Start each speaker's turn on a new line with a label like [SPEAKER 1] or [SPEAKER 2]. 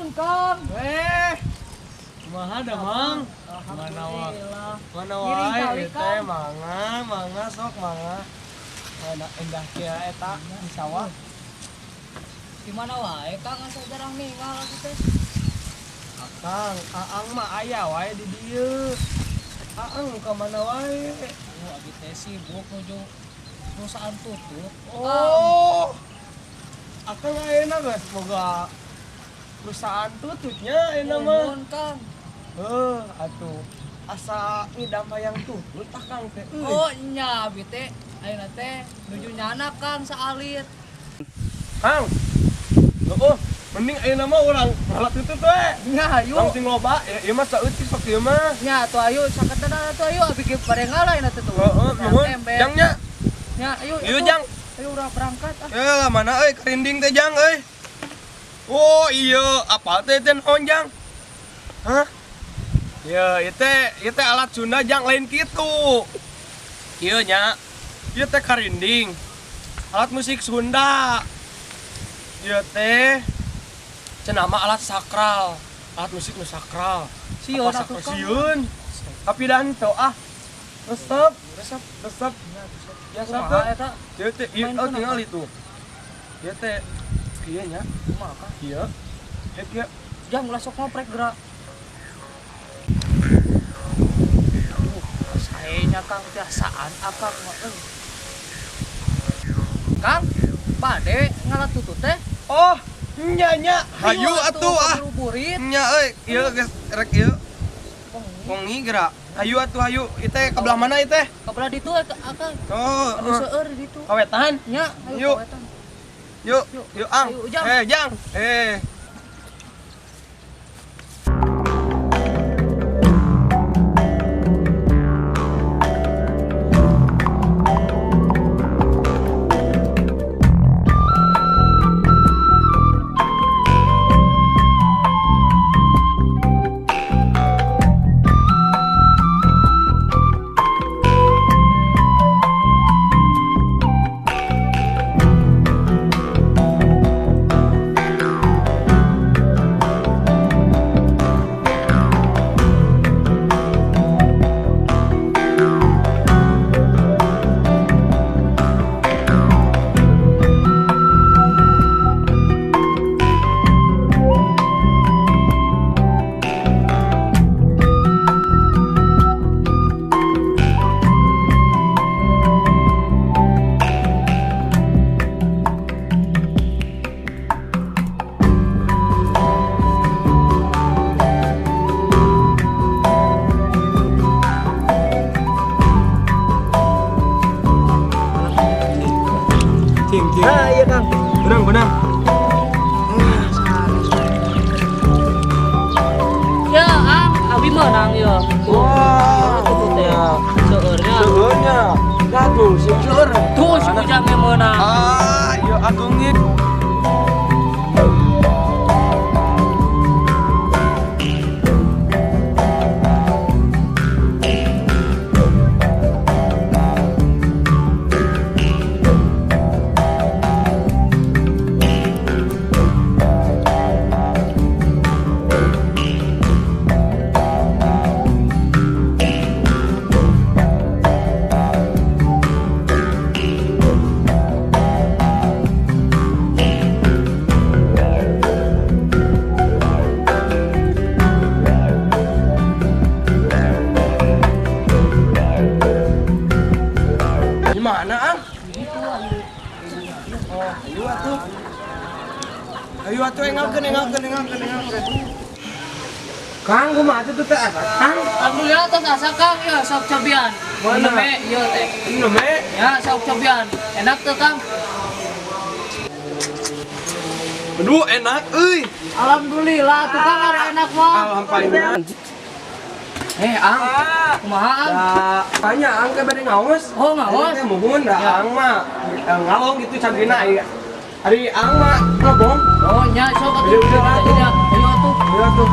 [SPEAKER 1] Sampurasun, Kang.
[SPEAKER 2] Kumaha damang? Mana wa?
[SPEAKER 1] Alhamdulillah.
[SPEAKER 2] Mana
[SPEAKER 1] Ngiring
[SPEAKER 2] wae
[SPEAKER 1] kali,
[SPEAKER 2] ieu teh
[SPEAKER 1] Kang.
[SPEAKER 2] mangga, mangga sok mangga. Mana endah kieu eta di sawah.
[SPEAKER 1] Di mana wae, Kang? Asa jarang ninggal aku teh.
[SPEAKER 2] Akang, aang mah aya wae di dieu. Aang ka mana wae?
[SPEAKER 1] Oh, abi teh sibuk nuju perusahaan tutut.
[SPEAKER 2] Oh. Akang ayeuna geus boga perusahaan tututnya ayeuna mah.
[SPEAKER 1] Nuhun, Kang.
[SPEAKER 2] Heuh, atuh asa ngidam hayang tutut akang teh euy.
[SPEAKER 1] Oh, nya abi teh ayeuna teh nuju nyana, Kang, saalit.
[SPEAKER 2] Kang. Heuh, mending ayeuna mah urang ngalat tutut we.
[SPEAKER 1] Nya hayu.
[SPEAKER 2] Langsung loba, ya, ieu mah saeutik sok ieu mah.
[SPEAKER 1] Nya atuh ayo saketana atuh ayo abi ge bade ngalah ayeuna teh tuh.
[SPEAKER 2] Heeh, nuhun.
[SPEAKER 1] Ember.
[SPEAKER 2] Jang nya.
[SPEAKER 1] Nya ayo.
[SPEAKER 2] Ayo,
[SPEAKER 1] atuh.
[SPEAKER 2] Jang.
[SPEAKER 1] Ayo urang berangkat ah.
[SPEAKER 2] Ya lah mana euy karinding teh Jang euy. Oh iya, apa teh teh naon Jang? Hah? Ya, ieu teh alat Sunda Jang lain kitu. Ieu nya. Ieu teh karinding. Alat musik Sunda. Ieu teh cenah mah alat sakral. Alat musik nu sakral.
[SPEAKER 1] Sieun
[SPEAKER 2] Apa
[SPEAKER 1] atuh,
[SPEAKER 2] sakral?
[SPEAKER 1] Kang.
[SPEAKER 2] Sieun. Tapi dan teu ah. Resep,
[SPEAKER 1] Resep.
[SPEAKER 2] resep. Ya
[SPEAKER 1] Kumaha
[SPEAKER 2] resep.
[SPEAKER 1] eta?
[SPEAKER 2] Ieu teh ieu
[SPEAKER 1] Main
[SPEAKER 2] oh
[SPEAKER 1] kenapa?
[SPEAKER 2] tinggal itu. Ieu teh kieu nya,
[SPEAKER 1] Kumaha, Kang?
[SPEAKER 2] kieu. Eh kieu.
[SPEAKER 1] Jang ulah sok ngoprek gerak. Saenya Kang biasaan akang mah euy. Kang, bade ngalat tutut teh.
[SPEAKER 2] Oh, nya nya. Hayu atuh ah.
[SPEAKER 1] Burit.
[SPEAKER 2] Nya euy, ieu geus rek ieu. Wengi gerak. Hayu atuh hayu. Ieu teh ka belah mana ieu teh?
[SPEAKER 1] Ka belah ditu eh, akang.
[SPEAKER 2] Oh,
[SPEAKER 1] Anu seueur di ditu.
[SPEAKER 2] kawetan.
[SPEAKER 1] Nya, ayo
[SPEAKER 2] Yuk.
[SPEAKER 1] kawetan.
[SPEAKER 2] Yuk,
[SPEAKER 1] Yuk.
[SPEAKER 2] yuk Ang.
[SPEAKER 1] Ayo, Jang.
[SPEAKER 2] Eh, Jang. Eh. Cing, cing.
[SPEAKER 3] Ah iya Kang.
[SPEAKER 2] Benang, benang.
[SPEAKER 1] Ya, Ang, abi meunang ya.
[SPEAKER 2] Wah,
[SPEAKER 1] Tutut teh. Seueurnya.
[SPEAKER 2] Seueurnya. Aduh, seueur.
[SPEAKER 1] Tuh si Ujang ge meunang.
[SPEAKER 2] Ah, ieu agung ieu. Di mana, Ang? Oh, ayo atuh. Ayo atuh engalkeun, engalkeun, engalkeun, engalkeun. Kang, kumaha atuh teh asa? Kang,
[SPEAKER 1] Alhamdulillah tos asa Kang, ya sok cobian.
[SPEAKER 2] Mana?
[SPEAKER 1] Nembe ieu teh.
[SPEAKER 2] nembe.
[SPEAKER 1] Ya, sok cobian. Enak tuh, Kang.
[SPEAKER 2] Aduh, enak euy.
[SPEAKER 1] Alhamdulillah tuh Kang ada enak mah.
[SPEAKER 2] Alhamdulillah. Eh, Ang.
[SPEAKER 1] Kumaha, Ang?
[SPEAKER 2] Da, tanya Ang ke bade ngaos.
[SPEAKER 1] Oh, ngaos.
[SPEAKER 2] Teh muhun da
[SPEAKER 1] Ya.
[SPEAKER 2] Ang mah ngalong gitu cagina ieu. Ari Ang mah ngobong.
[SPEAKER 1] Oh, nya sok atuh.
[SPEAKER 2] Udah, udah,
[SPEAKER 1] Ya, ayo atuh.
[SPEAKER 2] Ayo atuh.